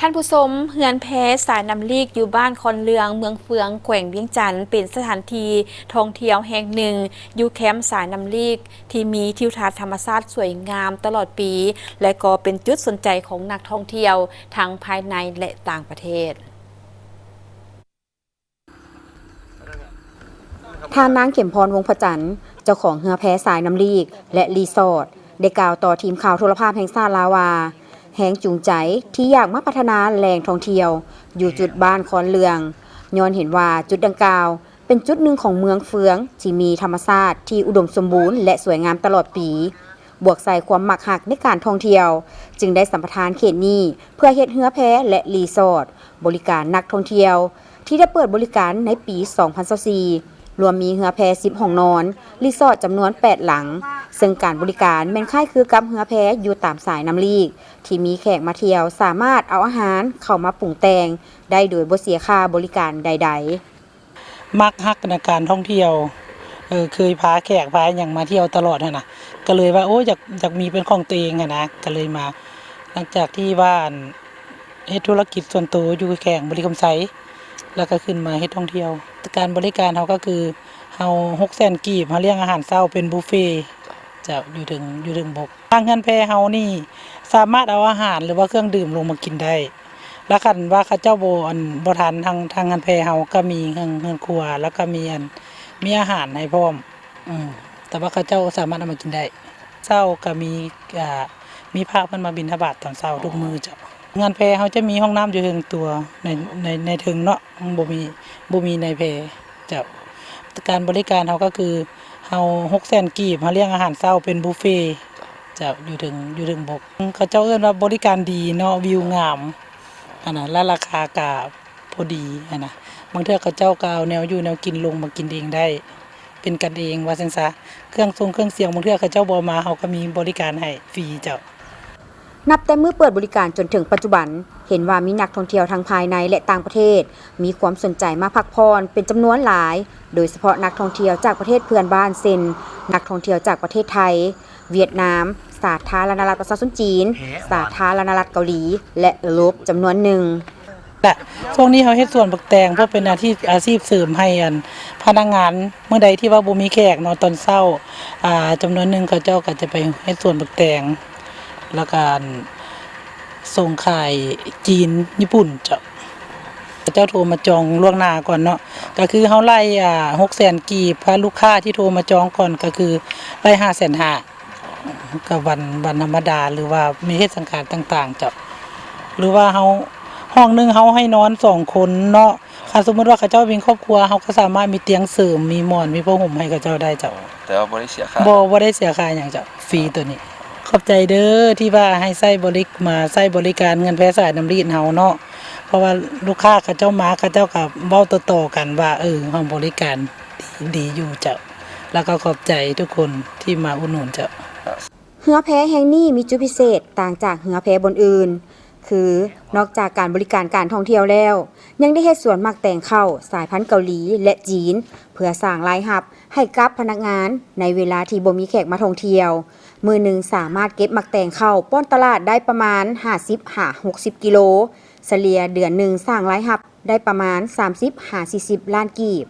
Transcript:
ທ່ານຜູ້ຊົມ, ເຮືອນແພສາຍນ້ຳລີກ ຢູ່ບ້ານຄອນເຫຼືອງ ເມືອງເຟືອງ ແຂວງວຽງຈັນ ເປັນສະຖານທີ່ທ່ອງທ່ຽວແຫ່ງໜຶ່ງ ຢູ່ແຄມສາຍນ້ຳລີກ ທີ່ມີທິວທັດທຳມະຊາດສວຍງາມຕະຫຼອດປີ ແລະ ກໍເປັນຈຸດສົນໃຈຂອງນັກທ່ອງທ່ຽວ ທັງພາຍໃນ ແລະ ຕ່າງປະເທດ. ທ່ານນາງ ເຂັມພອນ ວົງພະຈັນ ເຈົ້າຂອງເຮືອແພສາຍນ້ຳລີກ ແລະ ຣີສອດ ໄດ້ກ່າວຕໍ່ທີມຂ່າວໂທລະພາບແຫ່ງຊາດລາວວ່າ ແຮງຈູງໃຈທີ່ຢາກມາພັດທະນາແຫຼ່ງທ່ອງທ່ຽວ ຢູ່ຈຸດບ້ານຄອນເຫຼືອງ ຍ້ອນເຫັນວ່າຈຸດດັ່ງກ່າວ ເປັນຈຸດໜຶ່ງຂອງເມືອງເຟືອງ ທີ່ມີທຳມະຊາດທີ່ອຸດົມສົມບູນ ແລະ ສວຍງາມຕະຫຼອດປີ. ບວກໃສ່ຄວາມມັກຮັກໃນການທ່ອງທ່ຽວ ຈຶ່ງໄດ້ສຳປະທານເຂດນີ້ ເພື່ອເຮັດເຮືອແພ ແລະ ຣີສອດ ບໍລິການນັກທ່ອງທ່ຽວ ທີ່ໄດ້ເປີດບໍລິການໃນປີສອງພັນຊາວສີ່ ລວມມີເຮືອແພສິບຫ້ອງນອນ, ຣີສອດຈຳນວນແປດຫຼັງ, ເຊິ່ງການບໍລິການແມ່ນຄ້າຍຄືກັບເຮືອແພຢູ່ຕາມສາຍນ້ຳລີກ ທີ່ມີແຂກມາທ່ຽວສາມາດເອົາອາຫານເຂົ້າມາປຸງແຕ່ງໄດ້ໂດຍບໍ່ເສຍຄ່າບໍລິການໃດໆ. ມັກຮັກໃນການທ່ອງທ່ຽວ ເອີ ເຄີຍພາແຂກພາຫຍັງມາທ່ຽວຕະຫຼອດຫັ້ນນະ ກະເລີຍວ່າ ໂອ້ ຢາກ ຢາກມີເປັນຂອງຕົວເອງຫັ້ນນະ ກະເລີຍມາ. ຫຼັງຈາກທີ່ວ່າ ອັນ ເຮັດທຸລະກິດສ່ວນໂຕຢູ່ແຂວງບໍລິຄຳໄຊ ແລ້ວກະຂຶ້ນມາເຮັດທ່ອງທ່ຽວ. ການບໍລິການເຮົາກະຄື ເຮົາຫົກແສນກີບ ເຮົາລ້ຽງອາຫານເຊົ້າເປັນບຸບເຟ ເຈົ້າ ຢູ່ເທິງ ຢູ່ເທິງບົກ. ທາງເຮືອນແພເຮົານີ້ສາມາດເອົາອາຫານ ຫຼືວ່າເຄື່ອງດື່ມລົງມາກິນໄດ້. ແລ້ວຄັນວ່າເຂົາເຈົ້າບໍ່ ອັນ ບໍ່ທັນ ທາງ ທາງເຮືອນແພເຮົາກະມີເຮືອນ ເຮືອນຄົວ ແລ້ວກະມີ ອັນ ມີອາຫານໃຫ້ພ້ອມ. ອືມ ແຕ່ວ່າເຂົາເຈົ້າສາມາດເອົາມາກິນໄດ້. ເຊົ້າກະມີ ອ່າ ມີພະເພິ່ນມາບິນທະບາດຕອນເຊົ້າທຸກມື້ເຈົ້າ. ເຮືອນແພເຮົາຈະມີຫ້ອງນ້ຳຢູ່ເທິງຕົວ ໃນ ໃນ ໃນເທິງເນາະ ບໍ່ມີ ບໍ່ມີໃນແພເຈົ້າ. ການບໍລິການເຮົາກະຄື ເຮົາຫົກແສນກີບ ເຮົາລ້ຽງອາຫານເຊົ້າເປັນບຸບເຟ ເຈົ້າ ຢູ່ເທິງ ຢູ່ເທິງບົກ. ເຂົາເຈົ້າເອີ້ນວ່າບໍລິການດີເນາະ ວິວງາມຫັ້ນນະ ແລະ ລາຄາກະພໍດີຫັ້ນນະ. ບາງເທື່ອເຂົາເຈົ້າກະເອົາແນວຢູ່ແນວກິນລົງມາກິນເອງໄດ້ ເປັນກັນເອງວ່າຊັ້ນຊະ. ເຄື່ອງຊົງເຄື່ອງສຽງ ບາງເທື່ອເຂົາເຈົ້າບໍ່ເອົາມາ ເຮົາກະມີບໍລິການໃຫ້ຟຣີເຈົ້າ. ນັບແຕ່ມື້ເປີດບໍລິການຈົນເຖິງປັດຈຸບັນ ເຫັນວ່າມີນັກທ່ອງທ່ຽວທັງພາຍໃນ ແລະ ຕ່າງປະເທດ ມີຄວາມສົນໃຈມາພັກຜ່ອນເປັນຈຳນວນຫຼາຍ, ໂດຍສະເພາະນັກທ່ອງທ່ຽວຈາກປະເທດເພື່ອນບ້ານ ເຊັ່ນ ນັກທ່ອງທ່ຽວຈາກປະເທດໄທ, ຫວຽດນາມ, ສາທາລະນະລັດປະຊາຊົນຈີນ, ສາທາລະນະລັດເກົາຫຼີ ແລະ ເອີຣົບຈຳນວນໜຶ່ງ. ແລະ ຊ່ວງນີ້ເຮົາເຮັດສວນບັກແຕງ ເພື່ອເປັນອາຊີບ ອາຊີບເສີມໃຫ້ ອັນ ພະນັກງານ ມື້ໃດທີ່ວ່າບໍ່ມີແຂກເນາະ ຕອນເຊົ້າ ອ່າ ຈຳນວນໜຶ່ງເຂົາເຈົ້າກະຈະໄປເຮັດສວນບັກແຕງ ແລ້ວກະ ອັນ ສົ່ງຂາຍຈີນ ຍີ່ປຸ່ນເຈົ້າ. ເຂົາເຈົ້າໂທມາຈອງລ່ວງໜ້າກ່ອນເນາະ ກະຄືເຮົາໄລ່ ອ່າ ຫົກແສນກີບ ລູກຄ້າທີ່ໂທມາຈອງກ່ອນກະຄືໄລ່ຫ້າແສນຫ້າ ກະວັນ ວັນທຳມະດາ ຫຼືວ່າມີເທດສະການຕ່າງໆເຈົ້າ. ຫຼືວ່າເຮົາ ຫ້ອງໜຶ່ງເຮົາໃຫ້ນອນສອງຄົນເນາະ ຄັນສົມມຸດວ່າເຂົາເຈົ້າມີຄອບຄົວ ເຮົາກະສາມາດມີຕຽງເສີມ ມີໝອນ ມີຜ້າຫົ່ມໃຫ້ເຂົາເຈົ້າໄດ້ເຈົ້າ. ແຕ່ວ່າບໍ່ໄດ້ເສຍຄ່າ ບໍ່ ບໍ່ໄດ້ເສຍຄ່າຫຍັງເຈົ້າ ຟຣີໂຕນີ້. ຂອບໃຈເດີ ທີ່ວ່າໃຫ້ໃຊ້ບໍລິ ມາໃຊ້ບໍລິການເຮືອນແພສາຍນ້ຳລີກເຮົາເນາະ ເພາະວ່າລູກຄ້າເຂົາເຈົ້າມາ ເຂົາເຈົ້າກະເວົ້າຕໍ່ໆກັນວ່າ ເອີ ເຮົາບໍລິການດີ ດີຢູ່ເຈົ້າ ແລ້ວກະຂອບໃຈທຸກຄົນທີ່ມາອຸດໜູນເຈົ້າ. ເຮືອແພແຫ່ງນີ້ມີຈຸດພິເສດຕ່າງຈາກເຮືອແພບ່ອນອື່ນ ຄື ນອກຈາກການບໍລິການການທ່ອງທ່ຽວແລ້ວ ຍັງໄດ້ເຮັດສວນໝາກແຕງເຂົ້າສາຍພັນເກົາຫຼີ ແລະ ຈີນ ເພື່ອສ້າງລາຍຮັບໃຫ້ກັບພະນັກງານໃນເວລາທີ່ບໍ່ມີແຂກມາທ່ອງທ່ຽວ. ມື້ໜຶ່ງສາມາດເກັບໝາກແຕງເຂົ້າປ້ອນຕະຫຼາດໄດ້ປະມານຫ້າສິບຫາຫົກສິບກິໂລ, ສະເລ່ຍເດືອນໜຶ່ງສ້າງລາຍຮັບໄດ້ປະມານສາມສິບຫາສີ່ສິບລ້ານກີບ.